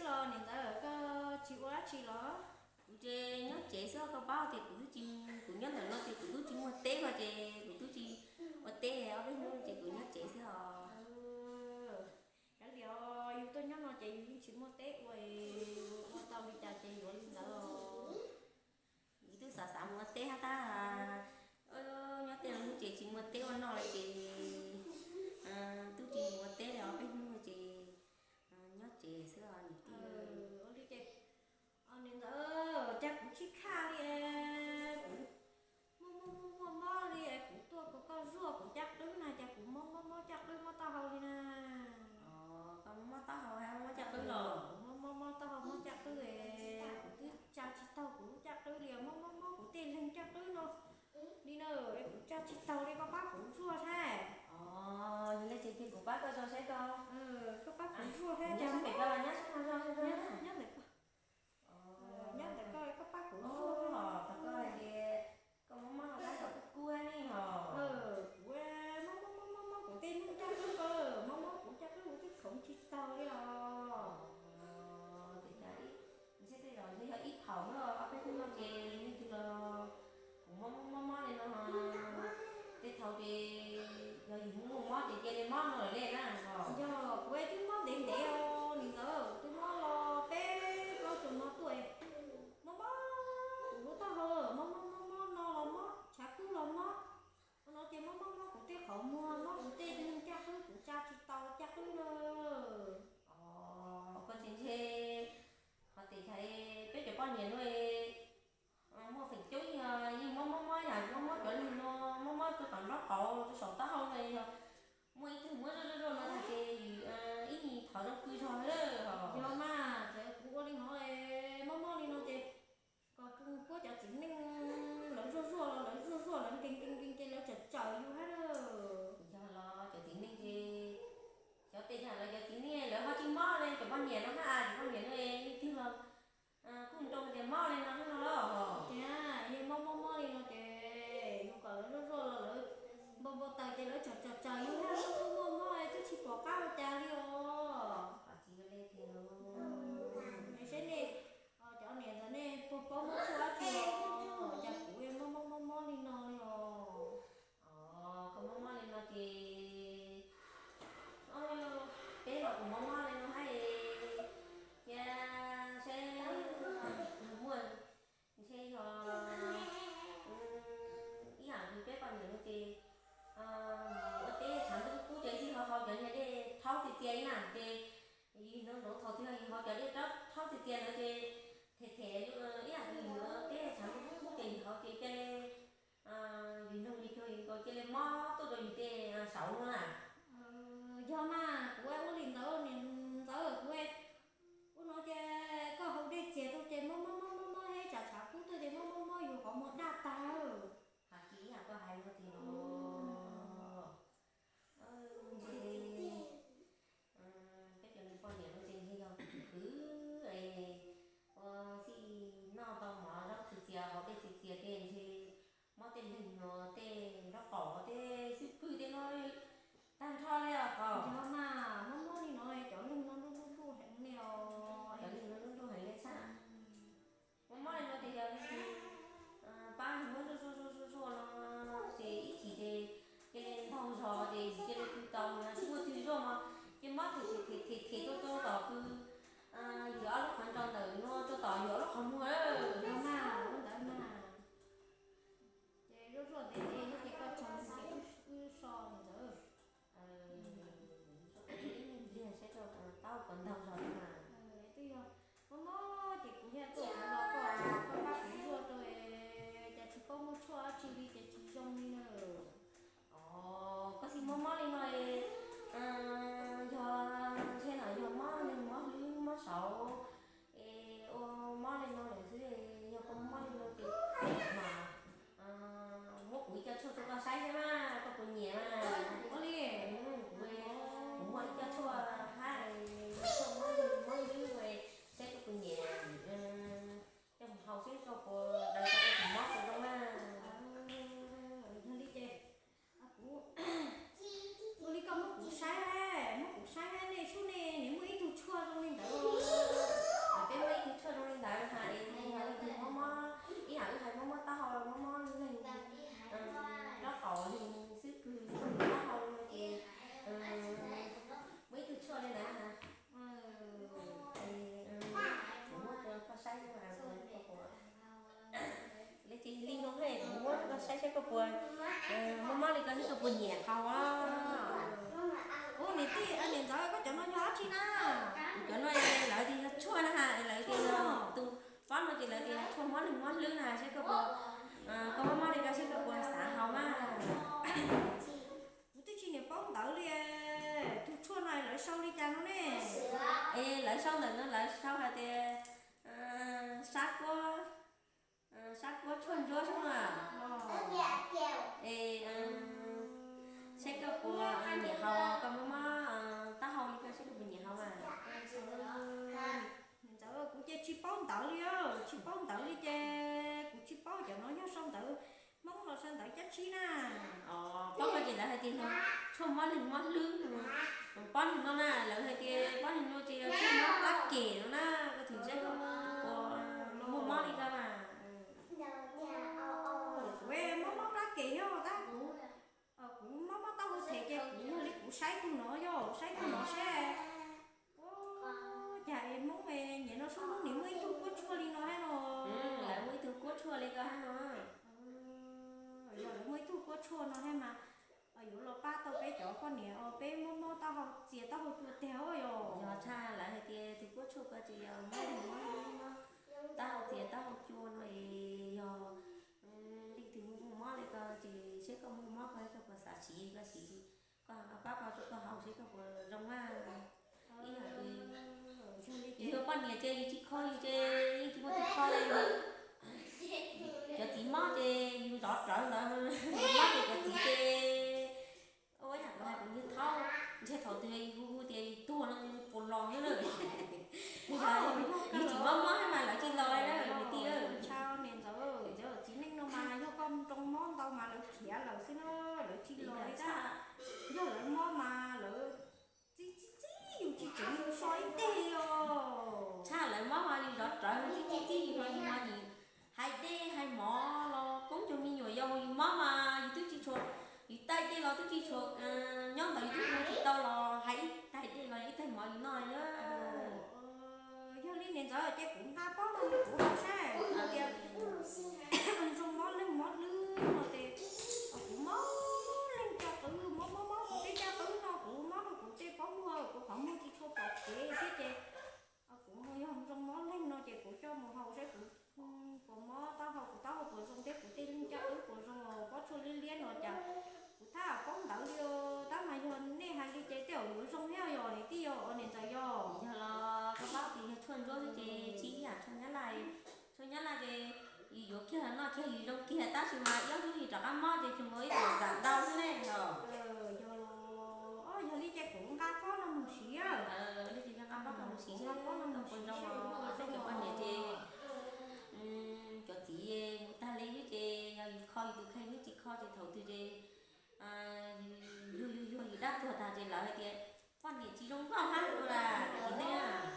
Los niam ntxawm, koj tsis ua dab tsi los? Kuv ces nyob tsev xwb, koj paub tias kuv twb tsis, kuv nyob ntawm no ces kuv twb tsis muaj teb no ces kuv twb tsis ua teb, ob peb hnub ces kuv nyob tsev xwb os. Kav liam, yus tuaj nyob no ces yus yeej tsis muaj teb ua, ua tau li cas ces yuav li ntawd os. Yus twb xav xav mus ua teb hab tab nyob tej hnub ces tsis muaj teb ua noj li ces twb tsis mus ua teb li ob peb hnub ces nyob tsev xwb os niam tij. Ua li ces, niam ntxawm, cas kuv tsis khaj li, kuv muaj muaj muaj muaj mob li, kuv tuaj kom koj zuaj kuv caj qwb na, cas kuv mob mob mob caj qwb mob taub hau li na. Koj mob mob taub hau hab mob caj qwb los? Kuv mob mob mob taub hau mob caj qwb, kuv twb tsa tsis taug kuv lub caj qwb li, mob mob mob kuv tej leeg caj qwb no li na, kuv tsa tsis taug li, koj pab kuv zuaj saib. Yog li ces cia kuv pab koj zog saib koj. Koj pab kuv zuaj saib, nyob sab pem koj los nyob sab no zog, nyob ntawm koj, nyob ntawm koj, koj pab kuv zuaj. Thaum koj hais tias koj mob mob no tab tom kub kub ne hos. Kuv mob mob mob mob mob kuv tej leeg caj qwb ko, mob mob kuv caj qwb kuv twb khoov tsis taug li os. Ces cas ib, ntshe tej zaum ntshe yog ib phaum na, ob peb hnub no ces leej twg los kuv mob mob mob mob li no, tej thaum ces yog yus muaj mob ces cia li mob no lawm ne na. Yog kuv twb mob ntev ntev os niam ntxawm, kuv twb mob los peb plaub xyoos no tuaj, mob mob kuv lub taub hau, mob mob mob mob no los mob, tshav kub los mob, no ces mob mob mob kuv tej qhov muag, mob kuv tej leeg caj qwb, kuv tsa tsis tau caj qwb na. Koj ces ntshe ho tes thaiv peb cov poj niam no muaj feem coob yog yeej mob mob mob yam mob mob cov leeg no, mob mob rau tom nraub qaum rau saum taub hau no, yog muaj ib tug muab zuaj zuaj zuaj no tag ces ib nyuag thov zoo pw zog lawm. Yog mas, txawm kuv ua li no, mob mob li no ces kom kuv puab cov txiv neej lawv zuaj zuaj los lawv zuaj zuaj lawv nkees nkees nkees ces lawv tsawm tsawm yus hab. Yog los cov txiv neej ces xyov tej yam los cov txiv neej lawv ho tsis mob li cov poj niam no hab, cov poj niam no leej twg los kuj nroo tias mob li no hab no los. Tias yog mob mob mob li no ces yus kom lawv zuaj zuaj los lawv npau npau taws ces lawv tsawm tsawm tsawm yus hab, twb muaj mob twb tsis pom qab ua cas li os. Saib nej cov niam ntawd nej puas paub muaj tshuaj dab tsi os, cas kuv mob mob mob mob li no li os. Koj mob mob li no ces peb los kuj mob mob li no hab, cia saib muaj, ntshe yog ib yam li peb poj niam no ces ua teb tshav ntuj kub ces yog haus cov niag dej thaub txias txias li na ces yus hnov ntsoov thaum twg yus haus cov dej thaub txias txias ntawd ces them them ib yam li yus ua teb tshav ntuj kub kub ces yus haus ces cia li yus noog li cuag yus nkaus cia li mob tuaj rau yus tej saud no na. Yog mas kuv ua li ntawd niam ntxawm, kuv ua no ces koj haus dej txias rau ces mob mob mob mob mob, tsam tshav kub tuaj ces mob mob mob yus qhov muag daj tag. Hais kiag ib yam koj hais no tiag los. Ntshe peb cov niag poj niam no ces ntshe yog khwv ua txij noj tau mov zaub txias txias haus dej txias txias ces ntshe mob tej leeg no tej nraub qaum tej xwb pwg tej no tag nrho li os. Yog mas mob mob li no cov leeg no nruj nruj heev li os. Cov leeg no nruj nruj heev li xwb. Mob mob li no ces yog leej twg pab muab zuaj zuaj zuaj zuaj no ces ib chim ces cia li ntaug zog ces cia li pw tau, tsis muaj twg zuaj mas ces mob them them them them tuaj rau tom pw, yus ob lub qhov ntsau ntawm no rau tom yus ob lub qhov muag. Yog mas ua ntawd mas. Ces zuaj zuaj ntev ntev no ces koj tsaug ces wb so ntawd. Ib pliag saib koj taub puas ntaug zog mas. Twb yog mob mob ces kuv thiaj tuaj kuv los koj, koj pab kuv zuaj rau, cas tsis paub muaj tshuaj dab tsi li ces tsis zoo li na. Os, koj txiv mob mob li no es yog ntshe no yog mob neeg mob hlwb mob saud es ua mob li no lawm xwb. Yog koj mob li no ces mas muab kuv ib co tshuaj rau koj saib saib mas koj puas nyiam mas. Ua li, kuv, kuv muaj ib co tshuaj hab, tshuaj mob hlwb mob hlwb saib koj puas nyiam, coj mus haus saib koj puas daws tau koj tus mob puas zoo na. Yog li ces kuv, ua li koj muab kuv saib, muab kuv saib nej sub nej niam muaj ib tug tshuaj zoo li ntawd. Lawv tias tshuaj mob leeg mob hlwb na, saib koj puas, koj mob mob li koj saib koj puas xav haus mas. Kuv twb tsis niam paub ntawv li, tus tshuaj no lawv sau li cas no ne? Es lawv sau ntawm no lawv sau hais tias sab kuab, sab kuab tshuaj ntsuab xwb na. Es saib koj puas nyiam haus, koj mob mob taub hau li koj saib koj puas nyiam haus mas. Niam ntxawm, kuv ces tsis paub ntawv li, tsis paub ntawv li ces kuv tsis paub cov no yog sau ntawv Hmoob los sau ntawv Cab Tsib na. Paub koj ces lawv hais tias tshuaj mob leeg mob hlwb, pob neeg no na lawv hais tias pob neeg no ces yog tshuaj mob plab kem no na, koj thwm saib koj puas muaj mob li koj mas. Kuv mob mob plab kem yog tab kuv, kuv mob mob taub hau them ces kuv yog li kuv saib tug no yog saib tug no seb. Ua cas es Hmoob es nyiam no sub Hmoob nim muaj ib tug kuab tshuaj li no hab no. Lawv muaj ib tug kuab tshuaj li koj hab no. Yog lawv muaj ib tug kuab tshuaj no hab mas yuav los pab tau peb cov poj niam os, peb mob mob taub hau txias taub hau cua tiag os yog. Yog tshaj lawv hais tias tus kuab tshuaj ko ces yog mob mob taub hau txias taub hau cua no es yog leej twg muaj mob li ko ces seb koj muaj mob ko koj puas xav siv li koj siv, koj pab koj rau koj haus seb koj puas zoo na. Ib yam li yus yog poj niam ces yus tsis kho yus ces yeej tsis muaj tus kho li. Cov txiv mob ces yus zov rawv ntawd, mob ces cov txiv ces ua yam kuv hais kuv niag thaub, ntshe thaum twg yus hu hu tias yus tuag no puas los xwb na. Yus tsis mob mob mas lawv tsis los li na niam tij. Niam ntxawm, txiv neej no mas yog koj nroo mob ntau mas lawv khiav lawm xwb na, lawv tsis los li tab. Yog lawv mob mas lawv txib txib txib yus tsis tseev yus so ib teg li os. Tshaj lawv mob ho yus zov rawv txib txib txib yus ho yus mas yus hais dej hais mov los koob cov me nyuam yaus yus mob mas yus twb tsis tshua, yus taij dej los twb tsis tshua, nyob ntawd yus twb ua tsis tau los hais ib taig dej los ib taig mov yus noj li na. Yog li niam ntxawm ces kuv nqa pob no mus kuv haus saib tias zoo mob leeg mob hlwb no ces kuv mob leeg caj qwb, mob mob mob kuv tej caj qwb no, kuv mob rau kuv tej pob muag, kuv qhov muag tsis tshua pom kev thiab ces kuv yog zoo mob leeg no ces kuv coj mus haus saib kuv puas mob taub hau, kuv taub hau puas zoo thiab kuv tej leeg caj qwb puas zoo, pob tshuaj liab liab no cas kuv tab paub ntawv li os. Tab mas yog nej hais li ces tej zaum yuav zoo thiab yog niam tij yog niam ntxawm yog. Yog los koj paub tias yog tshuaj ntsuab xwb ces tsis ib yam tshuaj nyab laj. Tshuaj nyab laj ces yus yuav kiag noj kiag yus zoo kiag tab sis mas ib ob hnub yus rov qab mob ces tsuas mus ib yam zam ntau xwb ne yog. Yog li ces kuv nqa pob no mus siv. Nqa pob no mus siv, kuv cov poj niam ces cov txiv mus tag li xwb ces yog yus kho yus tus kheej, yus tsis kho ces thaum twg ces yus yug yug yug yus dab tuag